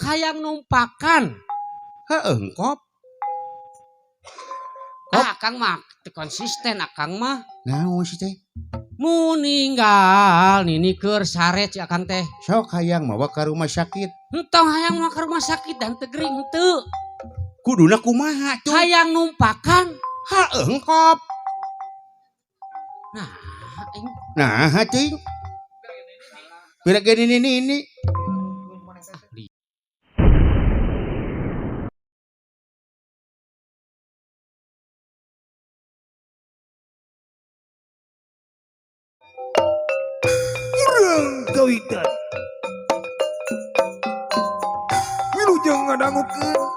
Hayang numpakan. Heeh, kop. Ah, akang mah teu konsisten akang mah. Naon sih teh? Muninggal nini keur sare ci akang teh. Sok hayang mawa ka rumah sakit. Entong hayang mawa ka rumah sakit dan teu gering henteu. Kuduna kumaha tuh? Hayang numpakan. Heeh, kop. Nah, aing. Nah, cing. Pira ge nini nini. Urang kawitan. Wilujeng ngadangukeun.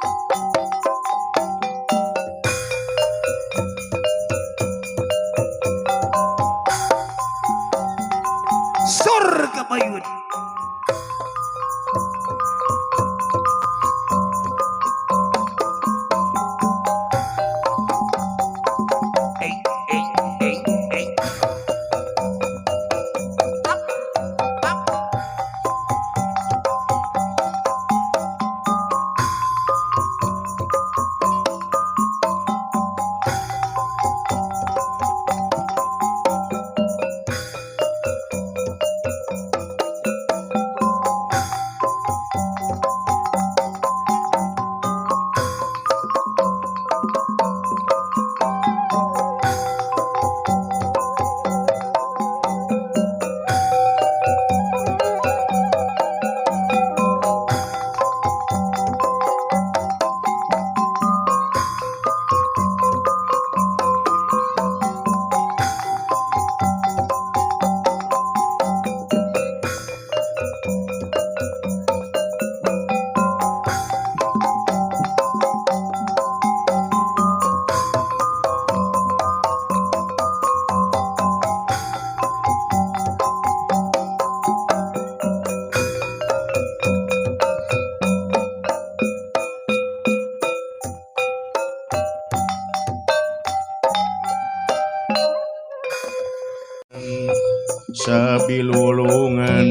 Sor kapayun. Ei, ei, ei, ei. Sabilulungan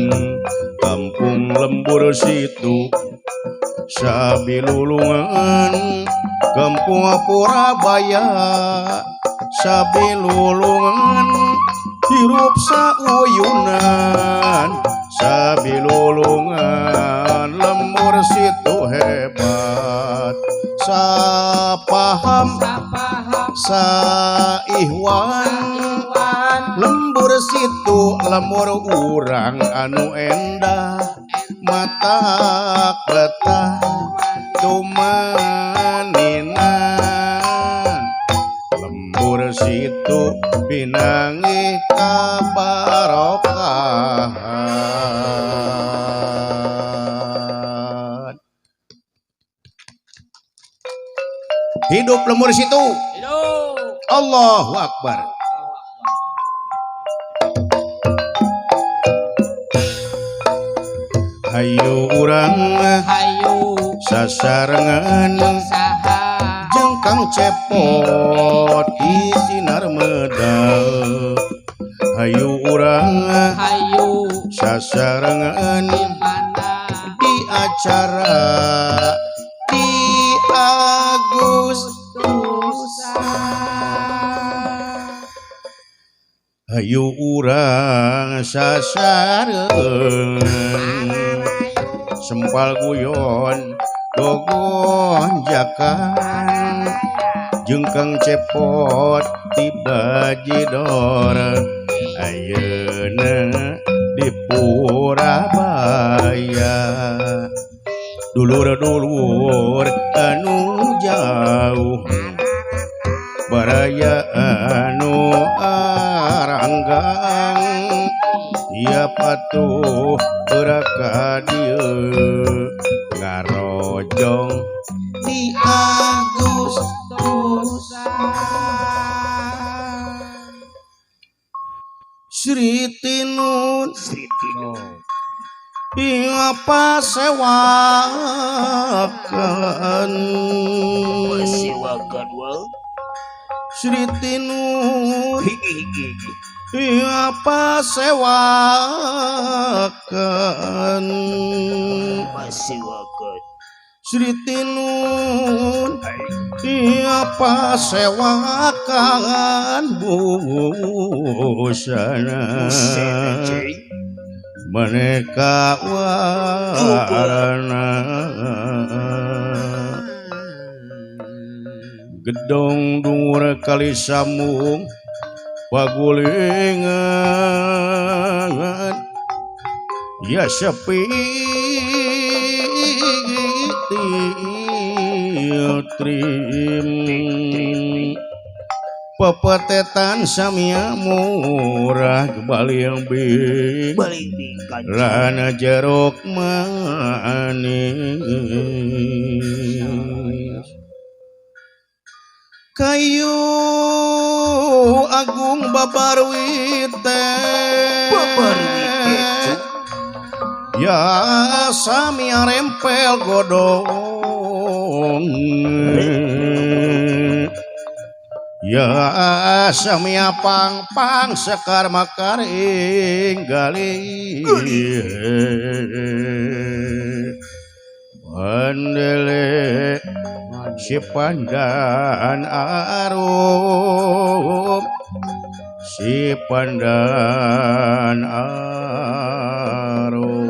kampung lembur situ, sabilulungan kampung Purabaya, sabilulungan hirup sauyunan, sabilulungan lembur situ hebat, sapaham saihwan lembur situ lemur urang anu endah mata betah tumaninan lembur situ binangi kabarokahan. Hidup lembur situ. Hidup. Allahu Akbar. Hayu urang hayu sasarengan saha jeung Kang Cepot di sinar medal. Hayu urang hayu sasarengan di mana di acara di Agustusan. Hayu urang sasarengan sempal guyon gogonjakan jeung Kang Cepot di Bajidor ayeuna di Purabaya. Dulur-dulur anu jauh baraya anu aranggang ia patuh beraka dieu ngarojong di Agustusan. Sri Tinun Sri Tinun apa sewakan sewakan wa Sri Tinun higi apa sewakan sewakan Sri Tinun apa sewakan busana maneka warna gedong dungur kali sambung pagulingan ya sepi trim pepetetan samia murah baling bing lana jeruk manis kayu agung babarwite ya samia rempel godong ya samia pang pang sekar makar ing galih Mandele si pandan arum si pandan arum.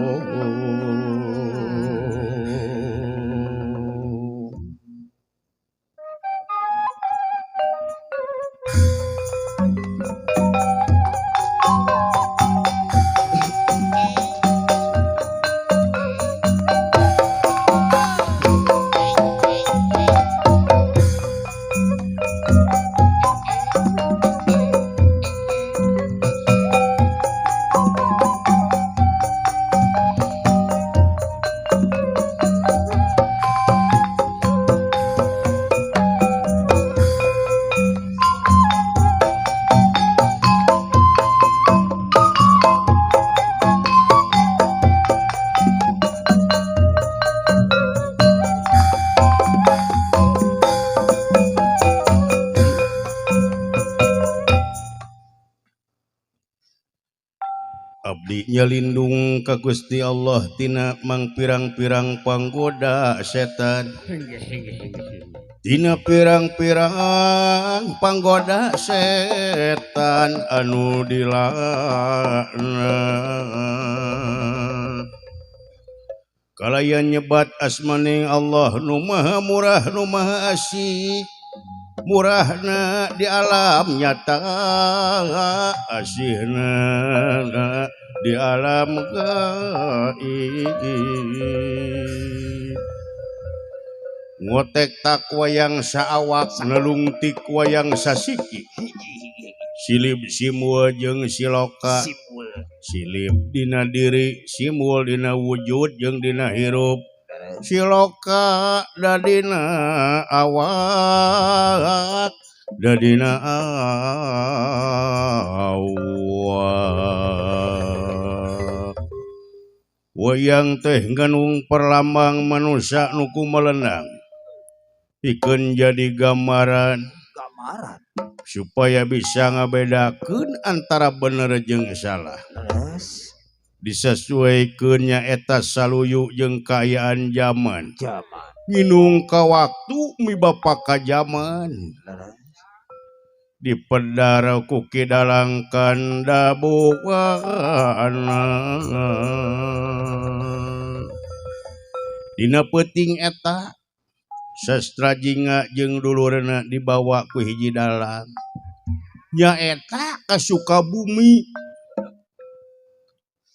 Nyalindung ka Gusti Allah tina mangpirang-pirang panggoda setan tina pirang-pirang panggoda setan anu dilaknat kalayan nyebat asmaning Allah nu maha murah nu maha asih murahna di alam nyata asihna di alam gaib ngotek tak wayang saawak nelungtik wayang sasiki silib simul jeung siloka silib dina diri simul dina wujud jeung dina hirup siloka dadina awak dadina awak wayang teh ganung perlambang manusia nuku melenang pikeun jadi gambaran supaya bisa ngabedakeun antara bener jeung salah disesuaikeun nya eta saluyu jeung kaayaan zaman nginung ka waktu miba ka zaman dipedar ku Ki Dalang Kanda Buana dina peuting eta Sastra Jingga jeung dulurna dibawa ku hiji dalang nyaeta ka Sukabumi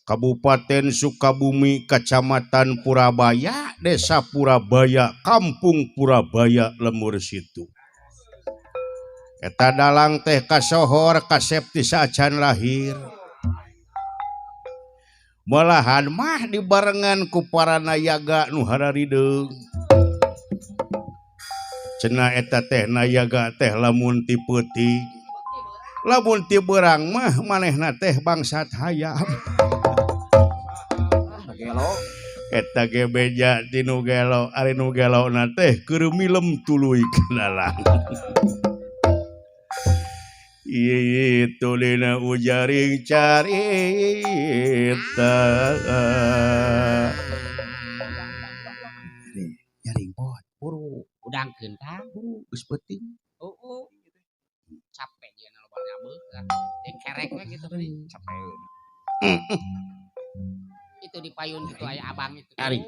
Kabupaten Sukabumi Kacamatan Purabaya Desa Purabaya Kampung Purabaya Lemur Situ. Eta dalang teh kasohor kasep ti saacan lahir. Malahan mah dibarengan ku para nayaga nu hararideung. Cenah eta teh nayaga teh lamun ti peuting. Lamun ti beurang mah manehna teh bangsat hayam. Eta ge beja ti nu gelo, ari nu gelona teh keur milem tuluy kenalan. Itu dina ujaring carita. Nyari. Hudangkeun Kang. Geus peuting. Heeh. Capek jeung loba nyabeuh kan. Jeung kerek we kitu teh. Capek. Itu di payun itu aya abang itu. Ari.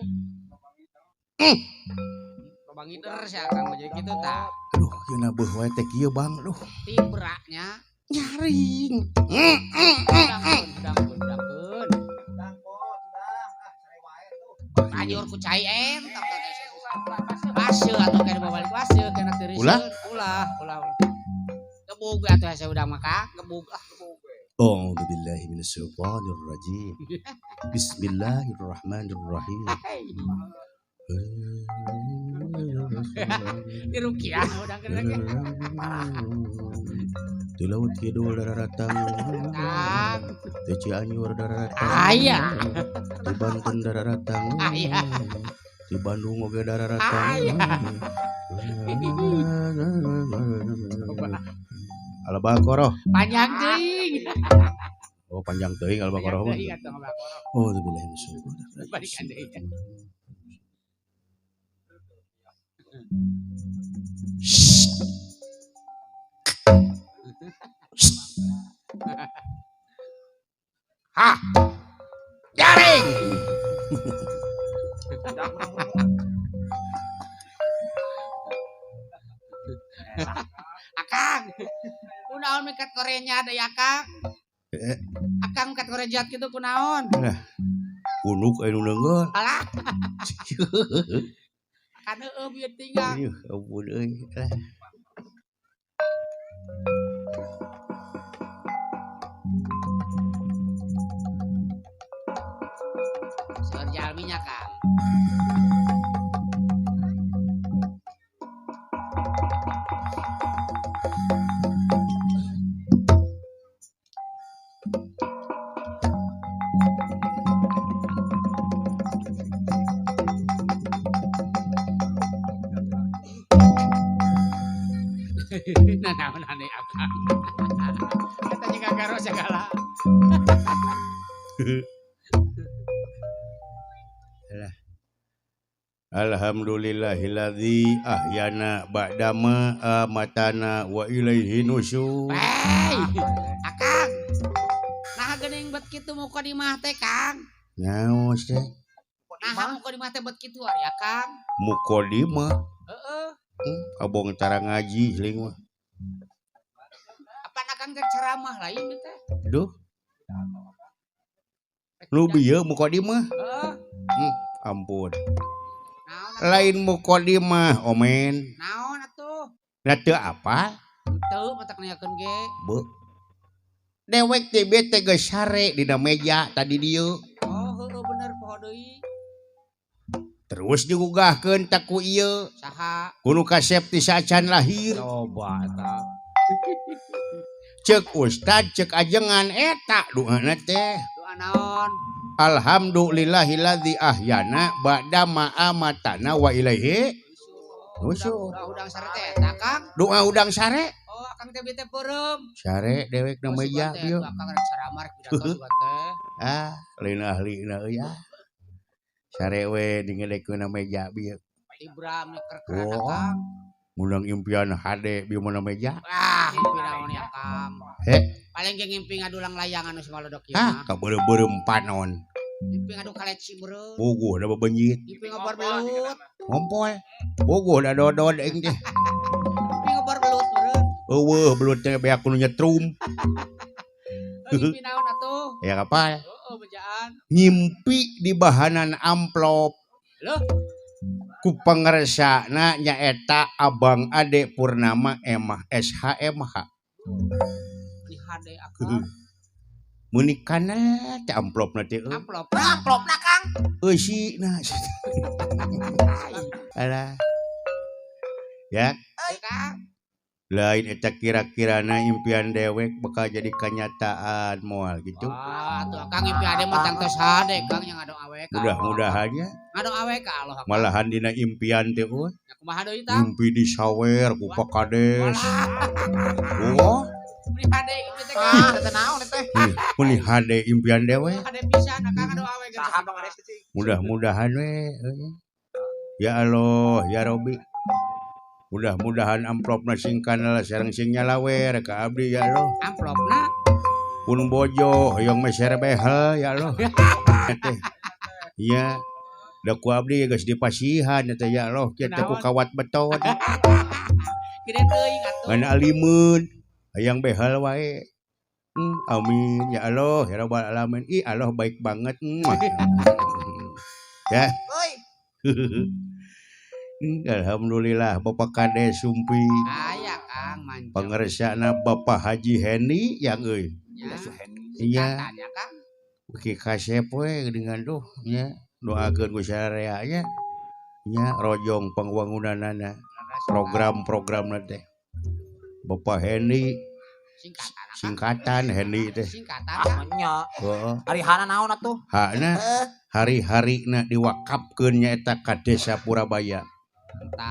Lobang ngider sia Kang mah jadi kitu tah. Aduh, ieu nabeuh wae teh kieu Bang. Aduh, Tibraknya. Nyaring. Hudangkeun, hudangkeun, hudangkeun. Ajur ku cai entok teh. Baseuh atuh kana balik baseuh kana teu Ulah? Ulah, ulah. Gebug atuh hese udang mah Kang, gebug ah gebug. A'udzu billahi minasyaitonir rajim. Bismillahirrahmanirrahim. Dirukiah udang kena ge. Di laut kidul daratang. Kang. Di Cianjur daratang. Aya. Di Banten daratang. Aya. Di Bandung oge daratang. Aya. Al-Baqarah. Panjang teuing. Oh, panjang teuing Al-Baqarah mah. Panjang teuing atuh Al-Baqarah. Oh, billahi minasyaitonir Balikan deui. Hah. Jaring. Akang. Kunaon mikat korenya ada ya Akang? Akang mikat kore jahat kitu kunaon? Kunuk anu neunggeul. Alah. Kan heueuh bieu tinggal. Aduh, ampun euy. Lah. Seueur jalminya Kang. Nah, naon aneh Akang. Kata juga garo segala. Alhamdulillahilladzi ahyana ba'dama amatana wa ilaihi nusyur. Hei, Akang. Nah geuning bet kitu muka di mah teh Kang. Naon teh? Nah muka di mah teh bet kitu ari Akang. Mukodimah. Heeh. Abong cara ngaji seling mah. Apaan Akang teh ceramah lain teh? Duh. Nu bieu mukodimah. Heeh. Ampun. Naon Lain mukodimah omen. Naon atuh? Nah teu apa? Teu matak nanyakeun ge. Beuh. Dewek teh bete geus sare dina meja tadi dieu. Oh, heueuh bener poho deui. Terus digugahkeun teh ku ieu. Saha? Ku nu kasep ti saacan lahir. Coba eta. Cek ustad cek ajengan eta doana teh. Doa naon? Alhamdulillahilladzi ahyana ba'da ma amatana wa ilaihi nusyur. Doa udang sare teh eta Kang. Doa udang sare. Oh, Akang teh bete peureum. Sare dewek na meja bieu. Akang rek ceramah rek pidato sugan teh. Ah, lain ahlina euy ah. Sare we dingedekeun na meja bieu. Ibram kerkeran Oh. Akang. Ngundang impian hade bieu mana meja. Ah, ngimpi naon ya Kang. He? Paling ge ngimpi ngadulang layangan nu malodok ieu Ah, mah. kabeureuh-beureum panon. Ngimpi ngadu kaleci beureum. Puguh da bebenyit. Ngimpi ngobor belut. Ngompol. Puguh da dodod aing teh. Ngimpi ngobor belut beureum. Eueuh belut teh beak kudu nyetrum. Ngimpi naon atuh? Ya kapal. Heeh, bejaan. Ngimpi di bahanan amplop. Loh? Ku pangersana nyaeta Abang Ade Purnama Emah SHMH. Di hade Akang. Meuni kana teh amplopna teh euy. Amplop. Amplopna Kang. Eusina. Alah. Ya, Kang. lain eta kira-kirana impian dewek bakal jadi kenyataan moal gitu. Wah, tuh Akang impi ade mah tangtos hade Kang yang ngadoa we ka. Mudah-mudahannya Ngadoa we ka Allah. Akang. malahan dina impian teh euy. Ya kumaha deui tah? Mimpi disawer ku Pak Kades. Oh, Meni hade impi teh Kang. Ah, teh naon teh? meni hade impian dewek. Hade pisan Akang ngadoa we ka. Saha Pak Kades cicing? Mudah-mudahan we euy. Ya Allah, ya Robi. Mudah-mudahan amplopna sing kanal sareng sing nyalawer ka abdi ya Allah. Amplopna pun bojo hoyong meser behel ya Allah. Teh. Iya. Da ku abdi geus dipasihan teh ya Allah kieu teh ku kawat beton. Gede teuing atuh. Ngan alimeun hayang behel wae. Amin ya Allah ya rabbal alamin. Ih Allah baik banget. Ya. Oi. Alhamdulillah Bapak Kades Sumpi. Aya Kang mancung. Pangersana Bapak Haji Heni yang euy. Iya. Ki kasep we dengan duh nya doakeun ku sararea nya. Nya rojong pangwangunanana program-programna teh. Bapak Heni singkatan Heni teh. Singkatan nya. Heeh. Ari hana naon atuh? Hakna hari-harina diwakafkeun nyaeta ka Desa Purabaya.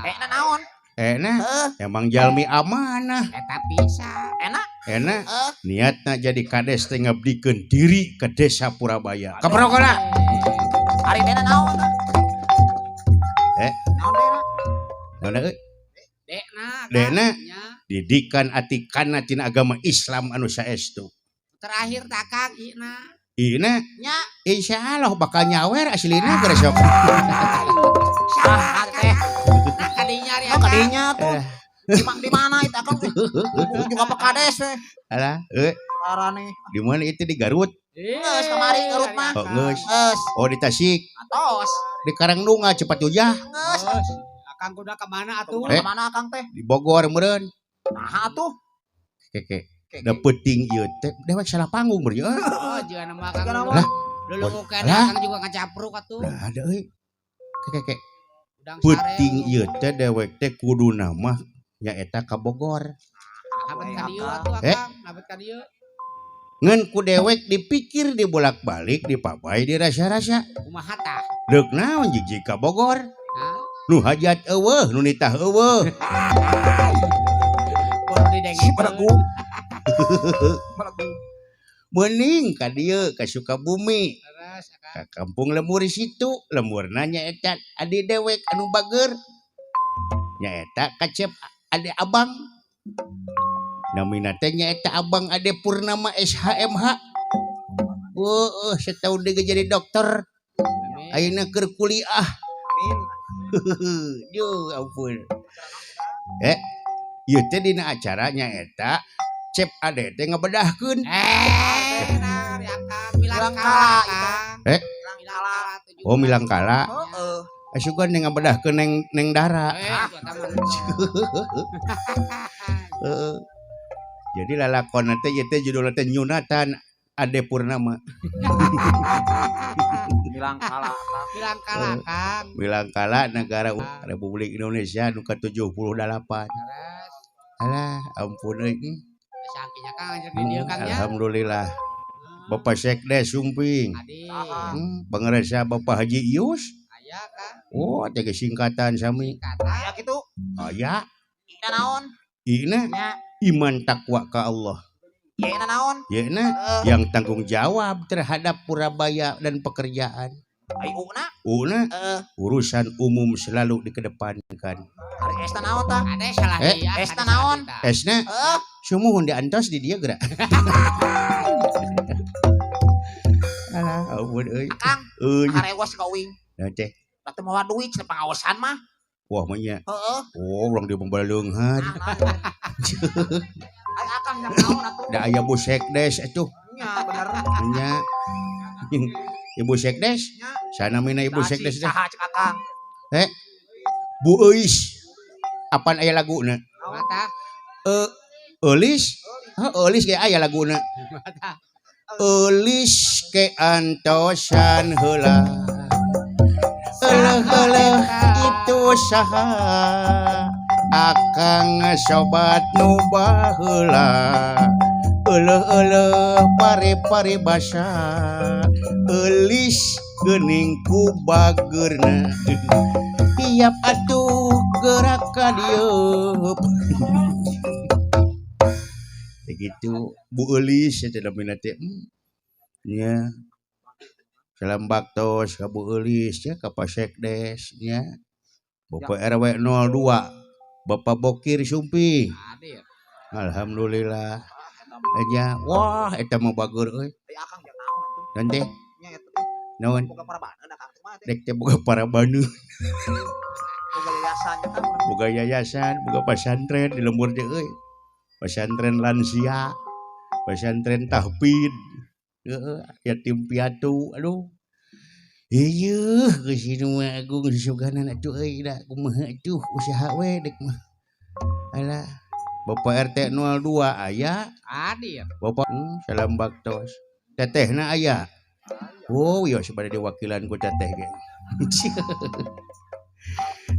Enak naon? Enak. Emang jalmi amanah. Eta bisa. Enak. Enak. Niatna jadi kades teh ngabdikeun diri ke Desa Purabaya. Kaprokola. Ari dena naon? Naon dena? Naon euy? Dekna. Dekna. Didikan atikana tina agama Islam anu saestu. Terakhir tak Kang Ina. Ina. Nya. Insyaallah bakal nyawer aslina geus sok. Saha teh? Nah kadinya ari akang. Kadinya tuh. Di mana itu akang? Juga Pak Kades we. Alah, euy. Parane. Di mana itu di Garut? Geus kamari Garut mah. Oh, geus. Geus. Oh, di Tasik. Atos. Di Karangdunga cepat ujah. Geus. Akang kudu ka mana atuh? Ka mana akang teh? Di Bogor meureun. Naha atuh? Keke. Da peuting ieu teh dewek salah panggung beureun. Oh, jiga nama akang. Lah, lulungukeun akang juga ngacapruk atuh. Lah ada euy. Keke. Peuting ieu teh dewek teh kuduna mah nyaeta ka Bogor. Abet ka dieu atuh akang, abet ka dieu. Ngan ku dewek dipikir dibolak-balik dipabai dirasa-rasa. Kumaha tah? Deuk naon jijik ka Bogor? Nu hajat eueuh, nu nitah eueuh. Mending ka dieu ka Sukabumi. Ka kampung lembur situ, lemburna nyaeta adi dewek anu bager. Nyaeta kacep ade abang. Namina teh nyaeta abang Ade Purnama SHMH. Heueuh, setahun deui jadi dokter. Ayeuna keur kuliah. Amin. Duh, ampun. Ieu teh dina acara nyaeta Cep Ade teh ngabedahkeun. Milangkala. Oh, milangkala. Heeh. Asugan yang ngabedahkeun neng dara. Heeh. Jadi lalakon teh ieu teh judulna teh Nyunatan Ade Purnama. Milangkala. Milangkala Kang. Milangkala negara Republik Indonesia nu ka-78. Alah, ampun euy. Sakinya Kang anjir di dieu Kang nya. Alhamdulillah. Bapak Sekdes Sumping. Pangersa Bapak Haji Ius. Aya Kang. Oh, teh singkatan sami. Aya kitu. Aya. Ina naon? Ina iman takwa ka Allah. Yeuna naon? Yeuna yang tanggung jawab terhadap Purabaya dan pekerjaan. Ai una? Una urusan umum selalu dikedepankan. Ari esna naon tah? Ade salah deui. Esna naon? Esna? Sumuhun diantos di dieu geura. Alah, ampun euy. Akang, karewas ka uing. Naon teh? Da teu mawa duit cenah pangaosan mah. Wah, mah nya. Heeh. Oh, urang di pambaleunghan. Ai akang jang naon atuh? Da aya Bu Sekdes atuh. Nya bener. Nya. Ibu Sekdes? Sanamina Ibu Sekdes teh. Saha cek akang? Bu Euis. Apan aya laguna? Mata. Eulis? Heuh, Eulis ge aya laguna. Mata. Eulis ke antosan heula. Euleuh-euleuh itu saha? Akang sobat nu baheula. Euleuh-euleuh pare-pare basa. Eulis geuning ku bageurna. Tiap atuh gerak ka dieu. Begitu Bu Eulis eta namina teh. Nya. Salam baktos ka Bu Eulis nya ka Pak Sekdes nya. Bapak RW 02. Bapak Bokir sumping. Hadir. Alhamdulillah. Nya wah eta mah bager euy. Akang ya naon atuh. Dan teh Nya eta teh naon? Boga parabaneun akang teh mah teh. Dek teh boga parabaneun. Boga yayasan eta. Boga yayasan, boga pasantren di lembur teh euy. Pasantren lansia, pasantren tahfidz, heeh, yatim piatu, aduh. Ieu geus nu agung susuganan atuh euy da kumaha atuh usaha we dek mah. Alah, Bapak RT 02 aya, Hadir. Bapak salam baktos. Tetehna aya. Oh, ieu bade diwakilan ku teteh ge.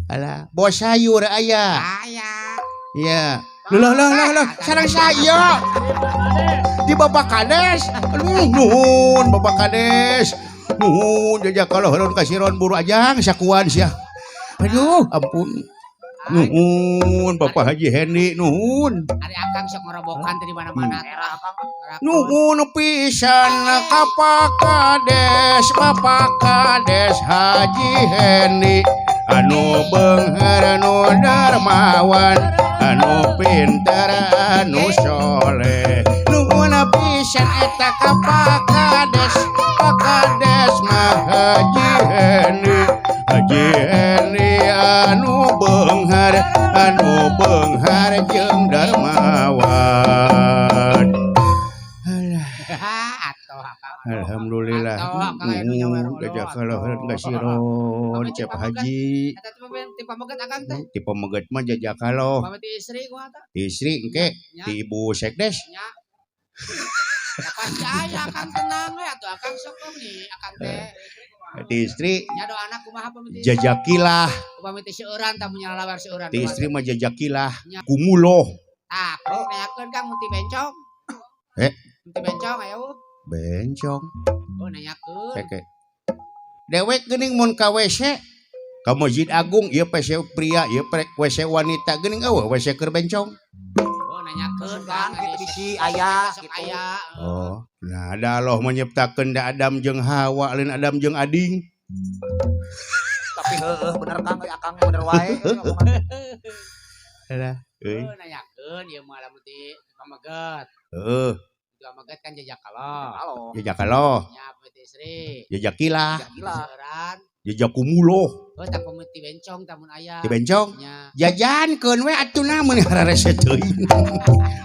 Alah, bos sayur aya. Aya. Iya. Loh loh loh loh, sareng saya. Di Bapak Kades. Aduh, nuhun Bapak Kades. Nuhun jajakallah khairan kasiron buru ajang sakuan sia. Aduh, ampun. Nuhun Bapak Haji Hendi, nuhun. Ari akang sok ngorobokan teh di mana-mana Era akang. Nuhun pisan ka Pak Kades, Bapak Kades Haji Hendi. Anu beunghar anu dermawan, anu pinter anu soleh. Nuhun pisan eta ka Pak Kades, Pak Kades mah Haji Hendi. Haji Hendi anu beunghar jeung dermawan. Alah, Atuh akang. alhamdulillah. Atuh akang aya nu nyawer Nuhun jazakallah khairan kasiron Cep Haji. Eta teh ti pameget akang teh. Ti pameget mah jazakallah. Pamit ti istri kumaha tah? Ti istri engke, Nya. ti ibu sekdes. Nya. Ya pasti aya akang tenang we atuh akang sok nih akang teh. Ti istri Nya doana kumaha pamit ti jajakilah. pamit ti seueuran tah mun nyalawar seueuran. Ti istri mah jajakilah. Nya. Kumuloh. Tah, perlu nanyakeun Kang mun ti bencong. Eh. Mun ti bencong aya. Bencong. Oh nanyakeun. Keke. Dewek geuning mun ka WC ka Masjid Agung ieu WC pria, ieu WC wanita geuning eueuh WC keur bencong. Oh nanyakeun Kan Kang gitu bisi aya sok gitu. aya. Oh, nah ada Allah menyiptakeun da Adam jeung Hawa lain Adam jeung Ading. Tapi heueuh bener Kang euy akang bener wae euy omongan. Alah, euy. Oh nanyakeun ieu mah lamun ti pameget. Heuh, Ti pameget kan jajakallah. Halo. jajakallah, Nya pamit ti istri. jajakilah, Gila. Seueuran. jajakumuloh, Oh tah pamit ti bencong tah mun aya. ti bencong. Nya. Jajankeun we atuh na mun hararese teuing.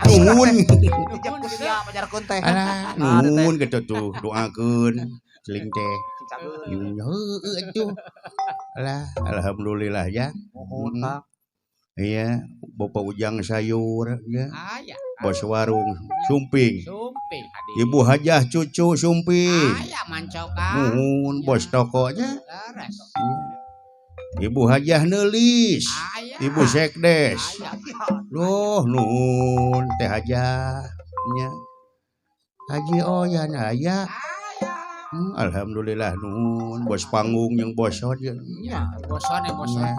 Nuhun. Dijak ku sia pajarkeun teh. Alah, nuhun kitu tuh doakeun celing teh. Cageun. Heueuh atuh. Alah, alhamdulillah ya. Nuhun Kang. Iya, Bapak Ujang sayur ya, Aya. bos warung sumping. Sumping hadir. Ibu Hajah cucu sumping. Aya mancokan. Nuhun bos tokonya. Leres. Ibu Hajah neulis. Aya. Ibu Sekdes. Aya. Loh, nuhun Teh Hajah nya. Haji Oyan aya. Aya. Alhamdulillah nuhun bos panggung yang bosot ya. Nya, boson ya boson. Nya.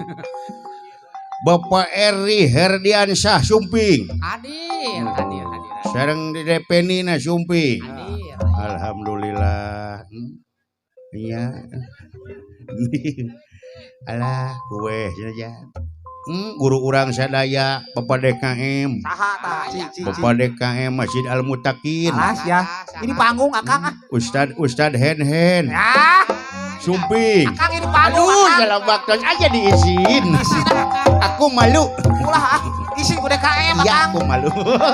Bapak Eri Herdiansyah sumping. Hadir, hadir, hadir. Sareng di DP na sumping. Hadir. Alhamdulillah. Iya. Alah, kue saja. Guru urang sadaya Bapak DKM. Saha tah? Ci ci. Bapak DKM Masjid Al Mutakin. Alas ya. Ini panggung akang ah. Ustad Ustad Hen Hen. Ya, Sumping. akang ini panggung. Aduh, akang. dalam waktu aja diizin. Isin ah. Aku malu. Ulah ah. Isin ku DKM Iya, akang. aku malu.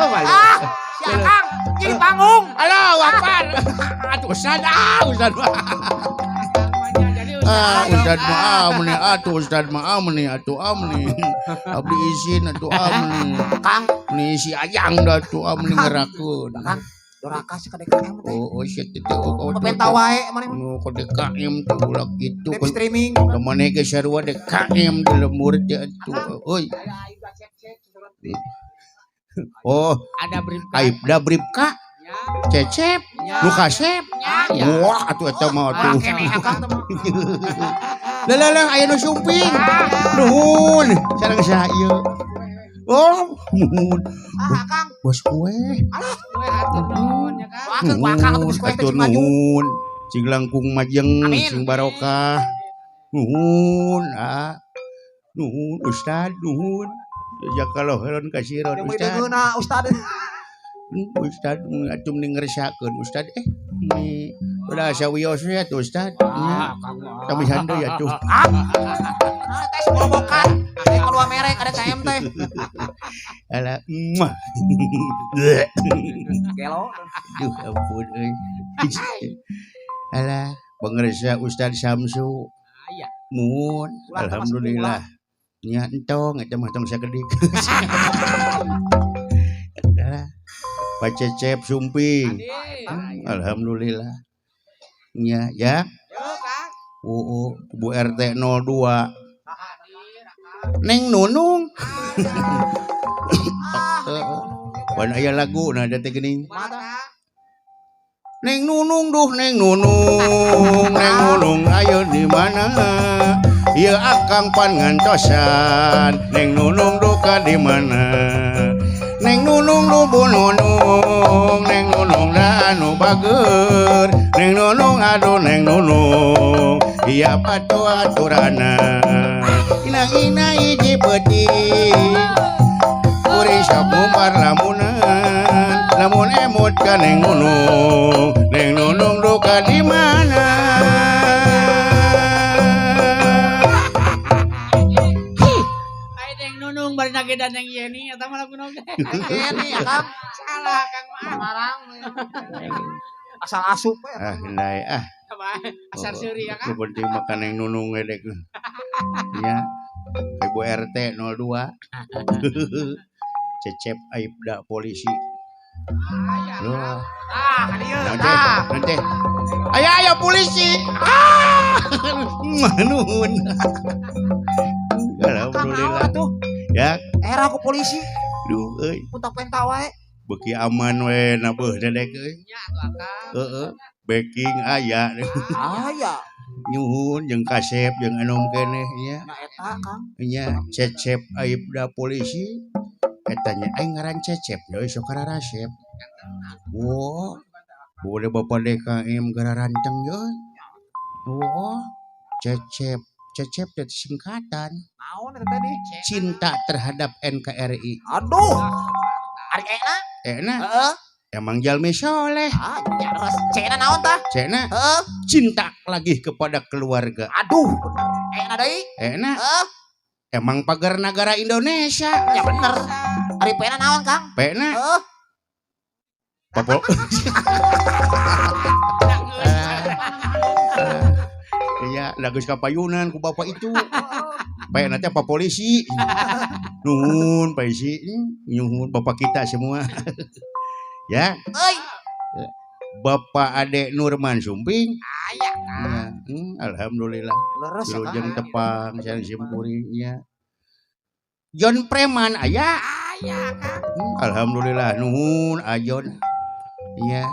Malu. Ah, si akang jadi panggung. Halo, Wapar. Aduh, Ustad, ah, Ustad. Jadi Ah, ustad. Ustad maaf nih, atuh Ustad maaf nih, atuh am nih. Abdi izin atuh am nih. Kang, Nih si Ajang dah atuh am nih ngerakeun. Kang, doraka si ka DKM teh. Oh, oh shit itu. Oh, oh, Pepenta wae maneh mah. Nu ke DKM tuh ulah gitu. Live streaming. Maneh ge sarua DKM di lembur teh atuh. Euy. Oh, Ada bribka. Aibda Bribka, Nya, Cecep, nya. nu kasep. Nya, ya. Wah, atuh eta mah atuh. Ah, kene akang teh mah. Lah lah lah aya nu sumping. Nuhun, sareng saha ieu? Oh, nuhun. Ah, akang. Bos kue. Kue hatur nuhun ya kan. Doakeun ku akang atuh geus kue teh Atur cing maju. nuhun. Cing langkung majeng, Amin. cing barokah. Nuhun, ah. Nuhun, Ustad, nuhun. Jazakallahu khairan kasiron Yang Ustad. deungeuna Ustad. Ustad atum ning ngeresakeun Ustad ni udah sawios we atuh Ustad. Ah, Kang mah. Kami sandu ya tuh. Ah, teh sebolobokan. Ada kedua merek, ada KM teh. Alah, muah. Gelo. Duh, ampun euy. Alah, pangersa Ustad Samsu. Aya. Mun, Ulah termasuk alhamdulillah. Nya entong eta mah tong sakedik. Alah. Pak Cecep Sumping. Hadir. Alhamdulillah. Nya ya. Yo, Kang. Oo, Bu RT 02. Hadir, Akang. Neng Nunung. Ah, Heeh. Pan aya lagu nah da teh geuning. Kumaha, Kang? Neng Nunung duh Neng Nunung, Neng Nunung ayo di mana? Ieu akang pan ngantosan. Neng Nunung duka di mana? Neng Nunung duh Bu Nunung, Neng Nunung da anu bageur. Neng Nunung aduh Neng Nunung, ieu patuh aturana. Ina-ina hiji peuting. Kuring sok ngumbar lamunan, lamun emut ka Neng Nunung, Neng Nunung duka di mana? Ai Neng Nunung bari nagedan Neng Yeni eta mah laguna oge. Yeni ya Kang. Salah Kang mah. Marang. Asal asup we. Ah, indai ah. Asar seuri ya Kang. Nu penting makan Neng Nunung we dek. Ya. Ibu RT 02. Cecep Aibda polisi. Aya. Loh, Ah, ka dieu. nanti, nanti. Ayo, ayo polisi. Ah, nuhun. Kang Alhamdulillah. naon atuh? Ya, Era ku polisi, duh euy, punta-penta wae. beuki aman we nabeuh dedek euy. Nya atuh Akang. Heeh, backing aya. Ah, ya. Nyuhun jeung kasep jeung anom keneh nya. Nya eta Kang. Nya Cecep Aibda polisi. Eta nya aing ngaran Cecep deui sok kararasep. Wah, boleh Bapak DKM gararanteng euy. Wah, Cecep, Cecep teh singkatan Naon eta tadi? cinta terhadap NKRI. Aduh. Ari ena? Enak, Heeh. emang jalmi soleh. Ah, nya terus cena naon tah? Cena Heeh. cinta lagi kepada keluarga. Aduh, bener. Ena deui? Enak, Heeh. emang pagar negara Indonesia. Ya bener. Ari pena naon Kang? Pena, Heeh. Bapak. Iya, lagus kapayunan ku bapak itu. Pena teh Pak polisi. Nuhun Pak isi, nyuhun bapak kita semua. Ya, Euy, Bapak Ade Nurman Sumping. Aya Kang. Ya, alhamdulillah. leres ya Kang. Wilujeng tepang sareng simkuringnya. John Preman aya. Aya Kang. Alhamdulillah nuhun ajon. Iya.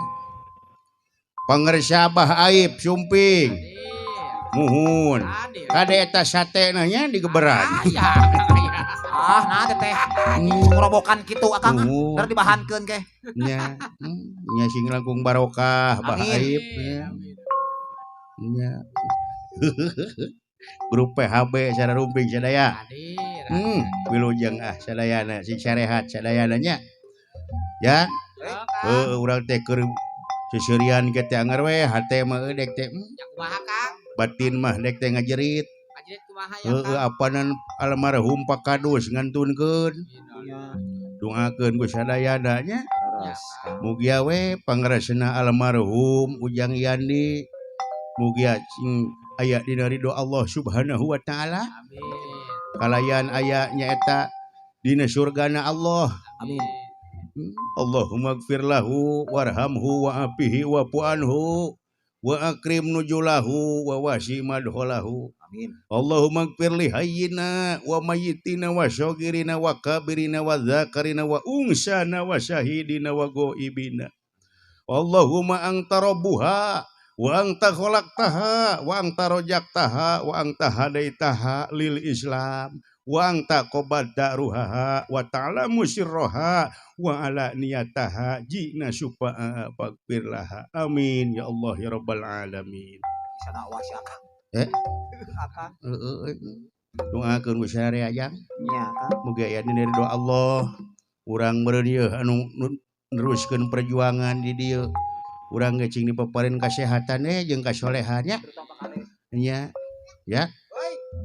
Pangersa Abah Aib Sumping. Hadir. Muhun. Hadir. Kade eta sate nya digeberan. Aya. Aya. Ah, nah teh. Ngorobokan kitu Akang. Nuhun. Dar dibahankeun ke. Nya, nya sing langkung barokah Abah Amin. Aib nya. Nya. Grup PHB sararumping sadaya. Hadir. Wilujeng ah sadayana sing sarehat sadayana nya. Ya, Yo, Kang. heuh urang teh keur seuseurian ge teh anggar we hate mah euy dek teh Nya kumaha Kang? batin mah dek teh ngajerit. Ngajerit kumaha ya Heueuh Kang? apanan almarhum Pak Kadus ngantunkeun. Doakeun ku sadayana nya. Leres. Mugia we pangrasna almarhum Ujang Yani mugia sing aya dina ridho Allah Subhanahu wa taala. Amin. Kalayan aya nyaeta dina surgana Allah. Amin. Allahumma gfir lahu warhamhu wa afihi wa anhu wa akrim nujulahu wa wasi madkhalahu. Amin. Allahumma gfir li hayyina wa mayyitina wa syagirina wa kabirina wa dzakarina wa unsana wa syahidina wa ghaibina. Allahumma anta rabbuha wa anta khalaqtaha wa anta rajaktaha wa anta hadaitaha lil Islam wa anta qabadta ruhaha wa ta'lamu sirraha wa ala niyataha jina syufa'a faghfir laha. Amin ya Allah ya rabbal alamin. Bisa dakwah si Akang. Eh? Akang. Heeh. Doakeun ku sararea jang. Nya, Kang. Mugi aya dina ridho Allah. Urang meureun ieu anu neruskeun perjuangan di dieu. Urang ge cing dipaparin kasehatan jeung kasolehan nya. Nya. Ya.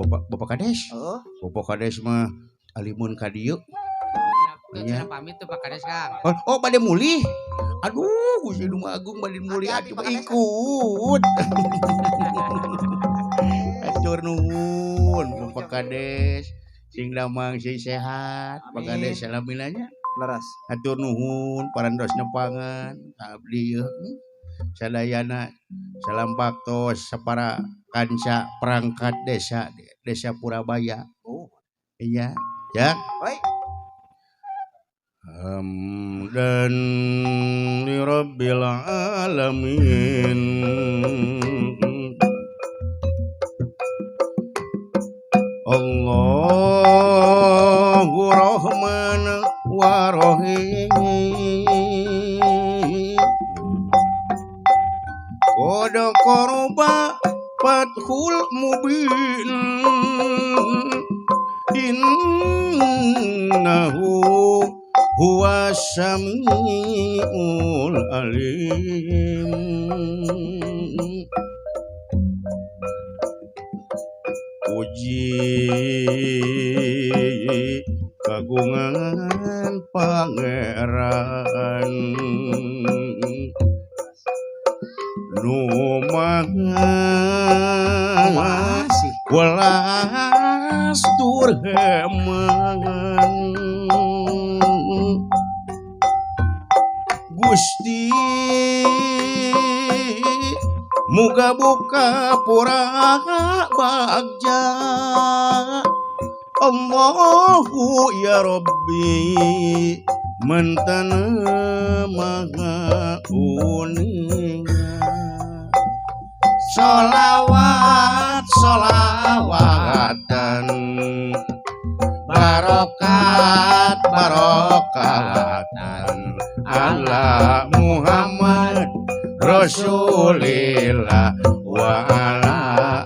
Bapak Kades. Oh. Bapak Kades mah alimun ka dieu. Nya pamit tuh Pak Kades, Kang. Oh, bade mulih. Aduh, Gusti Nu Maha Agung bade mulih atuh ikut. Atur nuhun Bapak Kades. Sing damang sing sehat. Pak Kades salamina nya. Leres. Atur nuhun parantos nepangan abdi ieu. Sadayana salam baktos sapara kanca perangkat desa Desa Purabaya. Oh. Iya, ya. Baik. Hamdan li rabbil alamin. Allahu Rahman wa Rahim. Qad qaraba fathul mubin. Innahu huwa samiul alim. Puji kagungan pangeran nu maha welas tur heman. Gusti muga buka pura bagja. Allahu ya Rabbi mentana maha uninga. Sholawat sholawatan barokat barokatan ala Muhammad Rasulillah wa ala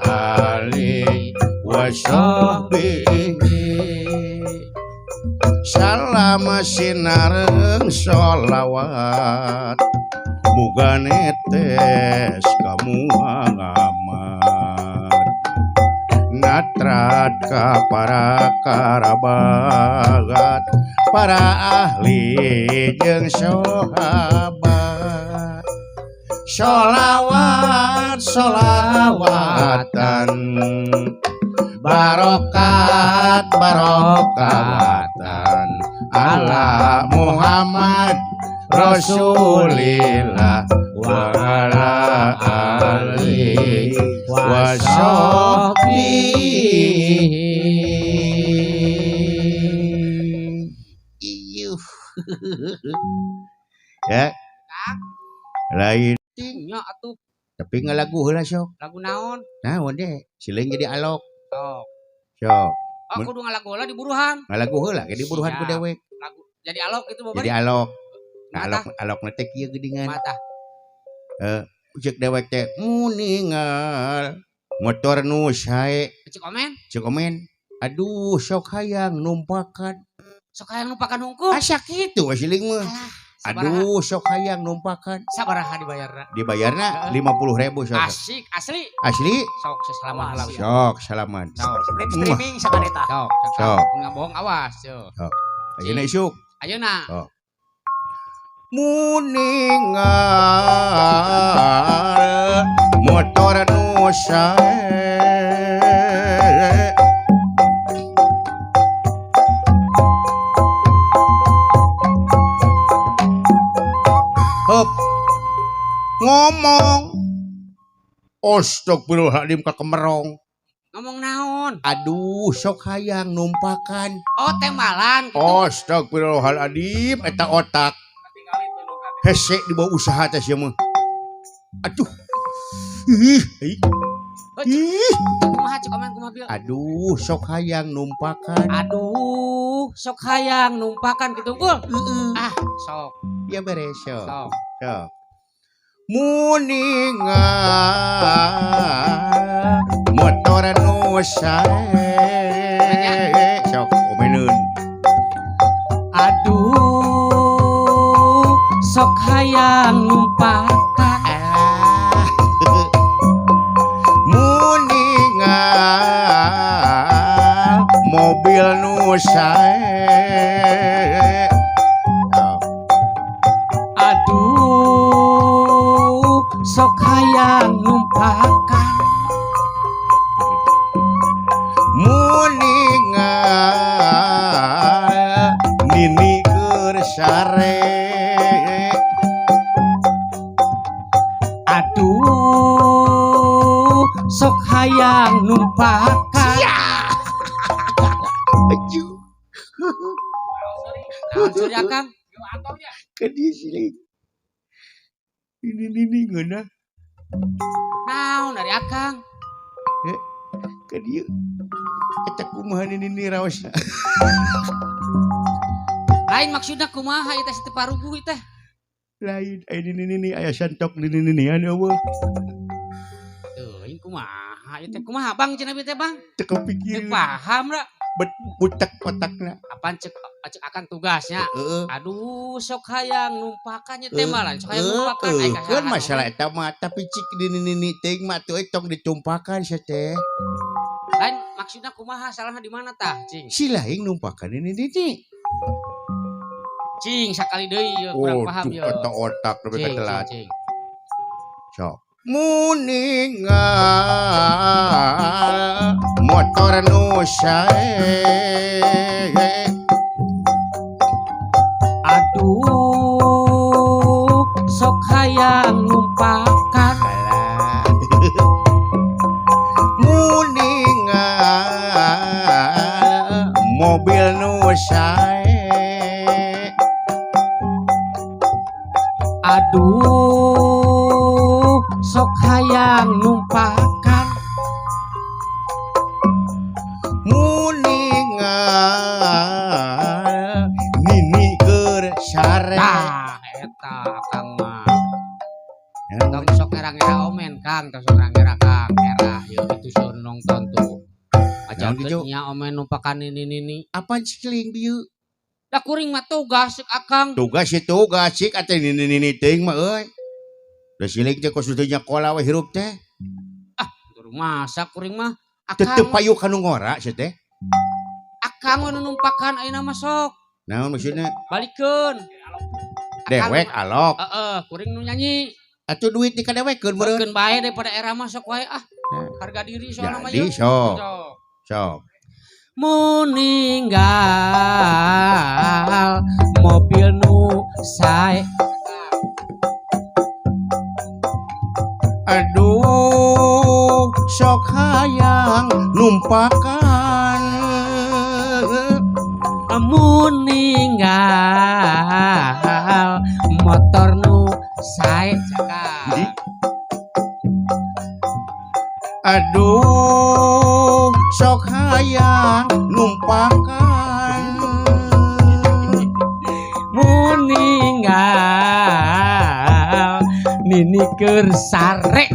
alihi wa sahbihi. Salam sinareng sholawat muga netes ka Muhammad. Natrat ka para karabat para ahli jeung sahabat. Sholawat sholawatan barokat barokatan ala Muhammad Rasulillah wa ala alihi wa sahbihi. Iyuh. Ya. Lain nya atuh. Tapi ngalagu heula sok. Lagu naon? Naon deh, sileung jadi alok. Sok. Sok. Oh, kudu ngalagu heula di buruhan. Ngalagu heula ge di buruhan ku dewek. Lagu jadi alok itu babar. Jadi alok. Nah, alok alok na teh kieu geuningan. Mata. Cek dewek teh muningal motor nu sae. Cek komen. Cek komen. Aduh, sok hayang numpakan. Sok hayang numpakan hungkul. Asa kitu siling mah. Aduh, sok hayang numpakan. Sabaraha dibayarna? Dibayarna 50.000 sok. Asik, asli. Asli? Sok salaman heula. Sok salaman. Sok streaming sakaneta. Sok. Sok. Mun ngabohong awas yo. Sok. Ayeuna isuk. Ayeuna. Sok. Muningal motor nu sae. Hop. Ngomong. Astagfirullahaladzim ka kemerong. Ngomong naon? Aduh, sok hayang numpakan. Oh, tembalan gitu. Astagfirullahaladzim, eta otak. Hese di bawah usaha teh sia mah. Aduh. Ih, ih. Kumaha cek komen kumaha bieu? Aduh, sok hayang numpakan. Aduh, sok hayang numpakan kitu unggul. Heeh. Ah, sok. Ya beres sok. Sok. Sok. Muningal motor nu sae. Sok omeneun. Aduh, sok hayang numpakan. Alah. Mun ningal mobil nu sae. Oh. Aduh, sok hayang numpakan. Mun ningal nini keur sare. Aduh, sok hayang numpakan. Aduh, Naon suri Akang? ka dieu siling. Ini nini ngeunah. Naon dari Akang? Ka dieu. Eta kumaha nini nini raosna? Lain maksudna kumaha ieu teh si teu paruguh ieu teh? Lain aya nini nini aya santok nini ninian euweuh. Teuing kumaha ieu teh, kumaha Bang cenah teh Bang? Teu Teu kepikir. paham ra. Bet butek otakna. Apaan cek cek Akang tugasnya? Heeh. Aduh, sok hayang numpakan nya teh mah lain sok hayang numpakan Heeh, ai kan kasalahan. Masalah eta mah, tapi cik nini nini teuing mah tuh tong ditumpakan sia teh. Lain maksudna kumaha, salahna di mana tah, cing? Si lain numpakan nini nini. Cing sakali deui ieu kurang paham Waduh, ieu. kata otak lebih Cing, cing, ketelat. cing. Sok. Mun ningal motor nu sae. Aduh, sok hayang numpakan. Alah. Mun ningal mobil nu sae. Aduh, sok hayang numpakan. Mun ningal nini keur sare. Tah, eta Akang mah. Tong sok era-era omen Kang, tong sok era-era Kang, era ieu itu seur nonton tuh. Naon kitu? Ajarkeun nya omen numpakan nini nini. Apaan cikeling bieu? Da kuring mah tugas cek Akang. Tugas sih tugas cik atuh nini nini teuing mah euy. Da siling teh kos teu nyakola we hirup teh. Kudu masa kuring mah Teu Akang payu kanu ngora sia teh. Akang we nu numpakan ayeuna mah sok. Naon maksudna? Balikeun. Dewek alok. Heeh, kuring nu nyanyi. Atuh duit dikadewekeun meureun. Keun bae daripada era mah sok wae ah. Harga diri soalna mah Jadi ieu. sok Sok. sok. Muninggal mobil nu sae. Aduh, sok hayang numpakan. Muninggal motor nu sae cakap. Aduh, sok hayang numpakan. Muninggal nini keur sare.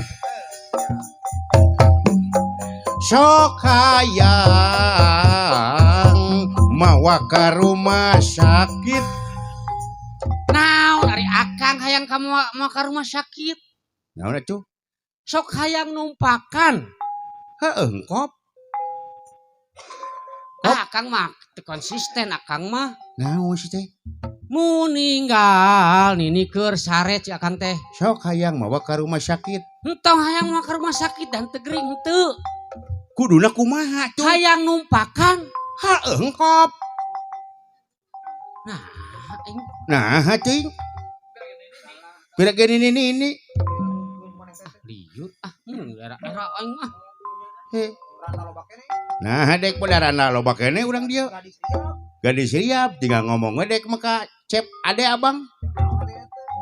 Sok hayang mawa ka rumah sakit. Naon ari Akang hayang kamu mau ka rumah sakit? Naon atuh? Sok hayang numpakan. Heeh, engkop. Ah, Akang mah teu konsisten Akang mah. Naon sih teh? Muninggal nini keur sare ci Akang teh. Sok hayang mawa ka rumah sakit. Entong hayang mau ka rumah sakit dan tegering henteu. Kuduna kumaha tuh? Hayang numpakan. Heeh, engkop. Nah, aing Nah, teuing. Pira ge nini nini. Liur ah, era-era aing mah. Heh. Nah, dek bedarana loba kene urang dieu. Gadis siap tinggal ngomong we dek maka cep ade abang.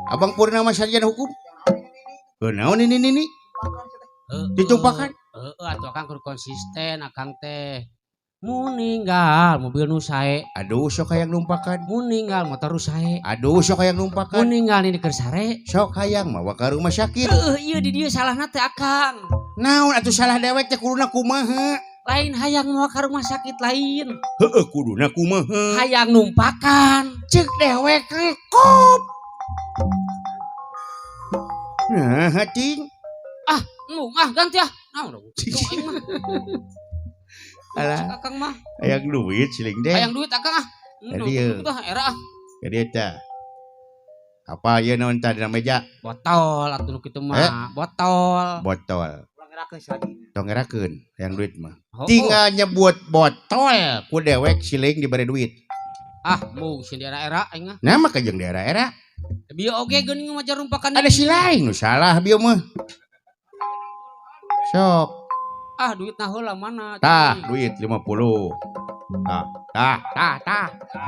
Abang Purnama sarjana hukum. Kunaon ini nini? Ditumpakan. Heeh, atuh Akang kudu konsisten Akang teh. Muninggal mobil nu sae, Aduh, sok hayang numpakan. Muninggal motor nu sae. Aduh, sok hayang numpakan. Muninggal nini keur sare. Sok hayang mawa ka rumah sakit. Heueuh, ieu di dieu salahna teh Akang. Naon atuh salah dewek teh kuduna kumaha? Lain hayang mau ka rumah sakit lain. Heeh, kuduna kumaha? Hayang numpakan. Cek dewek kop. Nah, cing. Ah, nu ah ganti ah. Naon kitu aing mah. Alah. Cek akang mah. Hayang duit siling deh. Hayang duit akang ah. Jadi, Nu tah era ah. Jadi eta. Apa ieu naon tah dina meja? Botol atuh nu kitu mah. Botol. Botol. Ulah ngerakeun lagi. Tong ngerakeun hayang duit mah. Oh, Tinggal nyebut botol ku dewek siling dibere duit. Ah, mung sieun di era-era aing mah. Nah, mah kajeng di era-era. Bieu oge geuning majar rumpakan. Ada si lain nu salah bieu mah. Sok. Ah, duit nah heula mana? Tah, duit 50. Tah, tah, tah, tah.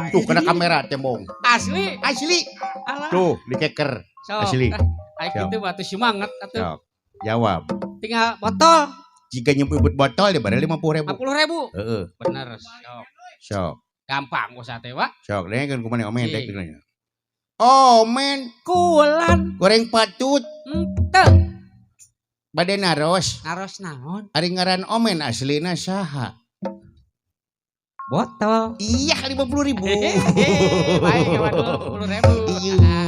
Tuh kena kamera tembong. Asli. Asli. Alah. Tuh, dikeker. Sok. Asli. Ai Sok. kitu mah atuh semangat atuh. Sok. Jawab. Tinggal botol Jika nyebut botol dibere 50.000. 50.000. Heeh, Bener, sok. sok. Gampang usaha teh, Pak. Sok, dengekeun kumaha omen Cing. dek nya. Omen Kulan goreng patut henteu. Bade naros. Naros naon? Ari ngaran omen aslina saha? Botol. Iya, 50.000. Hehehe, baik ya 50.000. Iya.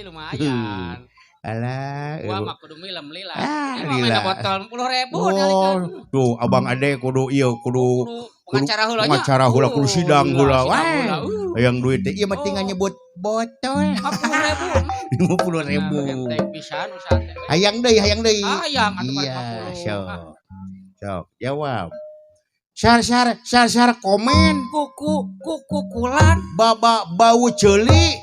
Lumayan. Alah, Gua mah kudu milem lila. Ah, Ini mah lila. main botol 50.000 Oh, tuh abang ade kudu ieu kudu Kudu pengacara heula nya. pengacara heula, kudu sidang heula. Sidang Wah. heula. Hayang duit teh ieu mah tinggal Oh. nyebut botol 50.000. 50.000. Nah, pisan usaha teh. Hayang deui, hayang deui. Hayang atuh Iya, 50. sok. Sok, jawab. Sar sar sar sar komen Kuku kuku kulan. baba bau ceuli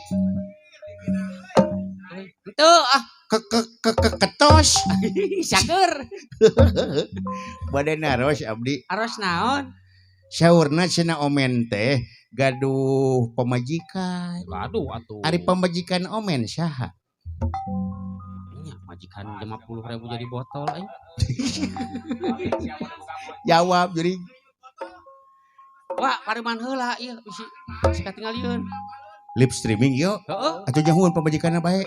Henteu ah ke ke ke ke ketos. Sager. Bade naros abdi. Aros naon? Saurna cenah omen teh gaduh pamajikan. Gaduh atuh. Ari pamajikan omen saha? Nya majikan 50.000 jadi botol aing. Jawab jadi Wah, pareman heula ieu bisi bisi katingalieun. Live streaming yo. Heeh. Atuh jangan pamajikanna bae.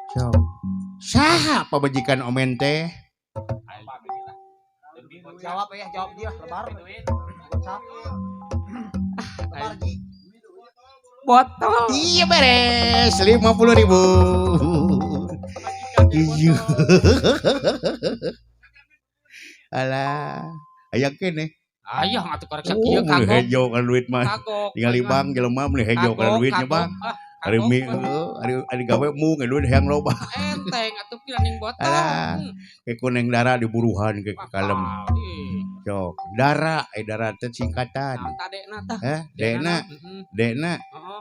Sok. Saha pamajikan omen teh? Jawab ya, jawab dia lebar. Gocap. Lebar Ji. Botol. Iya beres 50.000. Iya. Alah, aya keneh. Ayah atuh karek Oh, sakieu meuli kagok. hejo kana duit mah. Kagok. Tinggal bang jelema meuli hejo kana duitnya bang. Ah, Ari kagok mi mah. heuh, ari gawe mung duit hayang loba. Enteng atuh piraning botol. Alah. Ke kuneng dara diburuhan ke kalem. Ih, Sok, dara, dara teh singkatan. Nah, tadekna tah. Heh, dekna, Heeh. dekna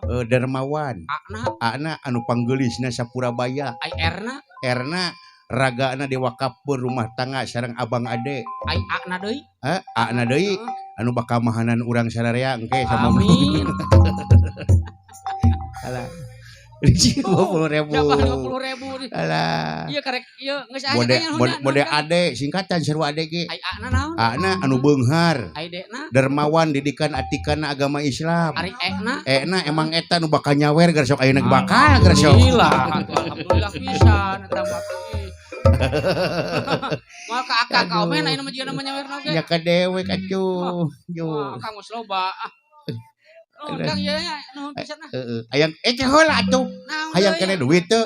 Heeh. dermawan. Akna, Ana anu panggelisna Sapurabaya. ai erna, Erna ragana diwakafkeun rumah tangga sareng abang ade. Ai akna deui. Heh, akna deui Heeh. anu bakal mahanan urang sararea engke sama. Amin. Alah. 50.000. Siapa 50.000 nih. Alah. Iya karek ieu geus aya Bode kayaknya bode, naon, bode naon, ade singkatan sarua ade ge. Ai akna naon? Akna anu beunghar. Ai dekna, Dermawan didikan atikana agama Islam. ari ekna. Ekna emang eta nu bakal nyawer gar sok ayeuna bakal gar sok. Alhamdulillah, atuh alhamdulillah pisan eta mah. Ih. Moal ka akang ka omen ayeuna mah jiga nama nyawerna oge. Nya ka dewek atuh. Yo. Wah, akang geus loba ah. Nuhun Kang ieu nya, nuhun pisan ah. Heeh. Hayang teh heula atuh. Naon Hayang deui? kene duit teu.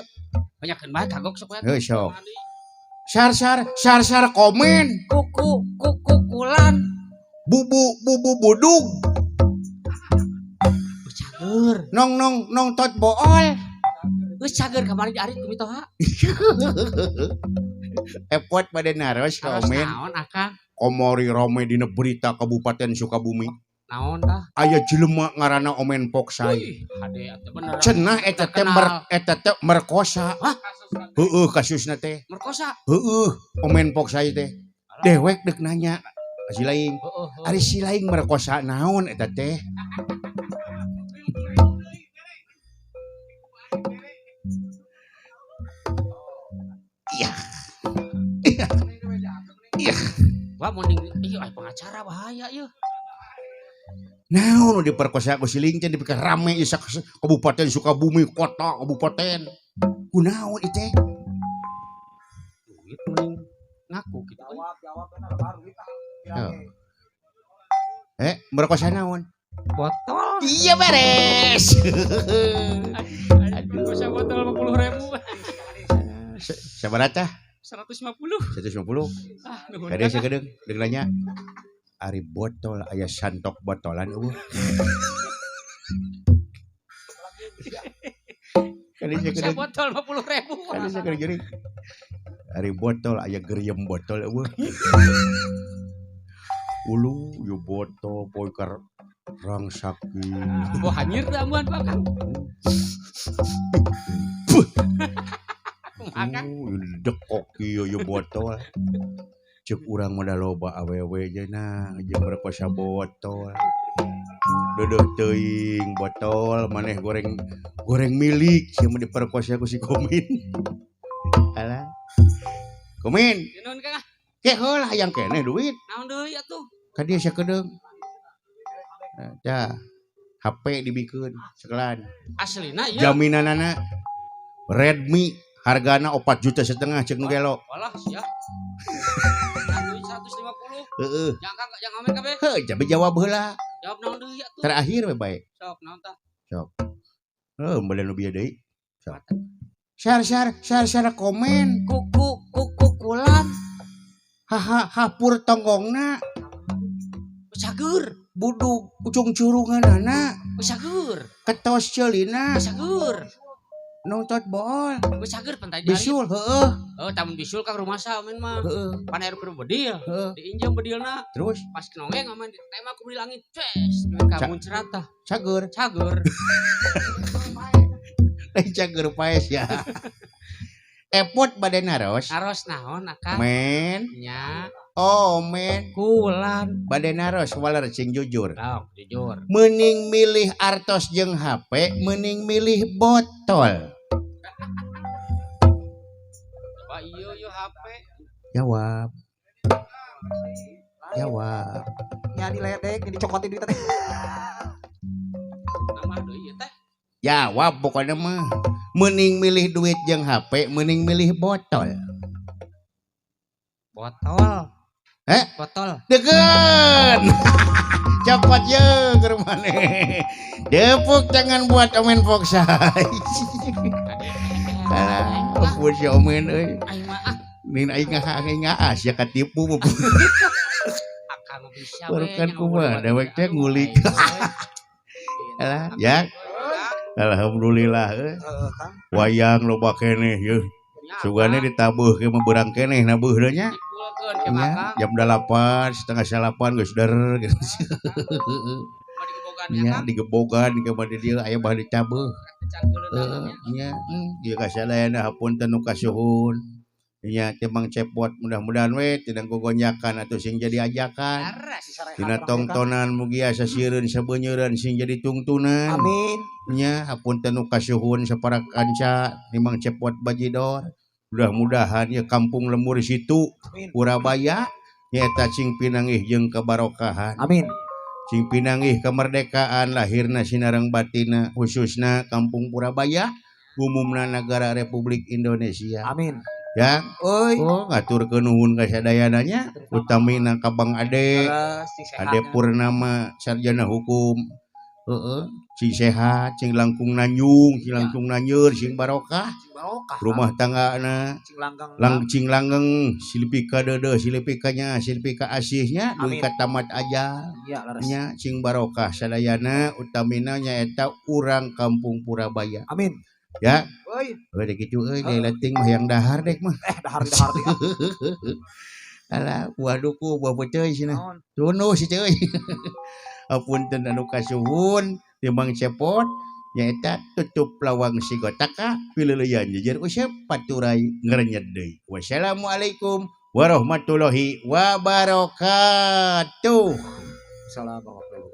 Banyakeun bae kagok sok we. Heuh sok. Sar sar sar sar komen Kuku kuku kulan. Bubu bubu budug. Geus cager. Nong nong nong tot bool. Geus cager kamari di arit ku mitoha. Epot pada naros ka Aros omen. naon akang? Komori rame dina berita Kabupaten Sukabumi. Naon tah? Aya jelema ngaranna Omen Poksai. Wih, hade atuh bener. Cenah eta teh eta teh merkosa. Hah? Heueuh kasusna teh. Merkosa. Heueuh, Omen Poksai teh. Dewek deuk nanya ka si laing. Heeh. Ari si laing merkosa naon eta teh? Iya. Iya. Iya. Wah, mending ieu ai pengacara bahaya ieu. Naon nu diperkosa ku si Ling teh dipikir rame ieu Kabupaten Sukabumi kota kabupaten. Kunaon ieu teh? Duit mending ngaku gitu. Jawab, jawab bener lebar duit ah. Merkosa naon? Botol. Iya beres. Aduh, merkosa botol 50.000. Sabaraha? 150. 150. Ah, nuhun. Kade sakedeung deung nanya. Ari botol aya santok botolan eueuh. Kade sakedeung botol 50.000. Kade sakedeung jadi. Ari botol aya geriem botol eueuh. Ulu yo botol poe kar rangsaki. Oh hanyir teh ambuan Pak Kang. Kumaha dekok ieu yo botol. Cek urang mah da loba awewe jeung jeung merkosa botol. Deudeuh teuing botol maneh goreng goreng milik sia mah diperkosa ku si Komin. Alah. Komin. Nuhun Kang. Ke heula hayang keneh duit. Naon deui atuh? Ka dieu sakedeung. Tah, HP dibikeun sekelan. Aslina ieu. Jaminanana Redmi hargana 4,5 juta cek nu gelo. Walah sia. Duit 150. Heeh. Jangan jangan ngamen kabeh. Heuh, jabe jawab heula. Jawab naon deui atuh? Terakhir we bae. Sok naon tah? Sok. Heuh, badan nu bieu deui. Sok. Share share share share komen. Kuku kuku kulan. Haha hapur tonggongna. Cager. Budug ujung curunganana. Cager. Ketos ceulina. Cager. Nongtot bool. Cager pantai jari. Bisul heueuh. Heuh, tamun bisul ka rumah sa amen mah. Heueuh. Pan air keur bedil. Heueuh. Diinjem bedilna. Terus pas nongeng amen ditembak ku bedil angin. Ces, ka muncrat tah. Cager. Cager. Lain cager paes ya. Epot bade naros. Naros naon akang? Men. Nya. Oh men. Kulan. Bade naros waler cing jujur. Sok jujur. Meuning milih artos jeung HP, meuning milih botol. Coba ieu ieu HP. Jawab. Jawab. Nya diledek, dicokotin duit teh. Nambah deui ieu teh. Jawab pokoknya mah. Meuning milih duit jeung HP, meuning milih botol. Botol. Botol. Degen. Copot ye ke maneh. Depuk jangan buat omen poksa. Alah, ampun si omen euy. Aing mah ah. Nin aing ngaas ya katipu. Akang bisa we. Barukan kumaha dewek teh ngulik. Alah, ya. Alhamdulillah euy. Wayang loba keneh yeuh. Sugane ditabuh ke mah beurang keneh nabuh deui nya. Ya, jam 8, 8:30 geus der gitu. Nya digebogan ke bade dieu aya bade cabeuh. Heeh, nya ieu kasadayana hapunten nu kasuhun. Nya teh Mang Cepot mudah-mudahan we tina gogonjakan atuh sing jadi ajakan. Tina tongtonan mugi asa sieun sabeunyeureuan sing jadi tungtunan. Amin. Nya hapunten nu kasuhun sapara kanca ni Mang Cepot Bajidor. Mudah-mudahan ya kampung lembur situ Purabaya nyaeta sing pinanggih jeung kebarokahan. Amin. Sing pinanggih kemerdekaan lahirna sinareng batina khususna kampung Purabaya umumna negara Republik Indonesia. Amin. Ya. Oi. Oh, ngaturkeun nuhun ka sadayana nya utamina ka Bang Ade. Ade Purnama sarjana hukum. Heeh, sing sehat, sing langkung nanyung, sing langkung nanyeur, sing barokah. Rumah tanggana sing langgeng, silipika deudeuh, silipika nya, silipika asihnya, dugi ka tamat aja. Nya sing barokah sadayana utamina nyaeta urang kampung Purabaya. Amin. Ya. Euy. Heuh kitu euy, deui leuting mah hayang dahar dek mah. Dahar dahar. Alah, buah duku, buah peuceuy cenah. Tunduh si ceuy. Apunten anu kasuhun ti Mang Cepot nyaeta tutup lawang sigotaka pileuleyan jejer usep paturai ngrenyet deui. Wassalamualaikum warahmatullahi wabarakatuh. Assalamualaikum.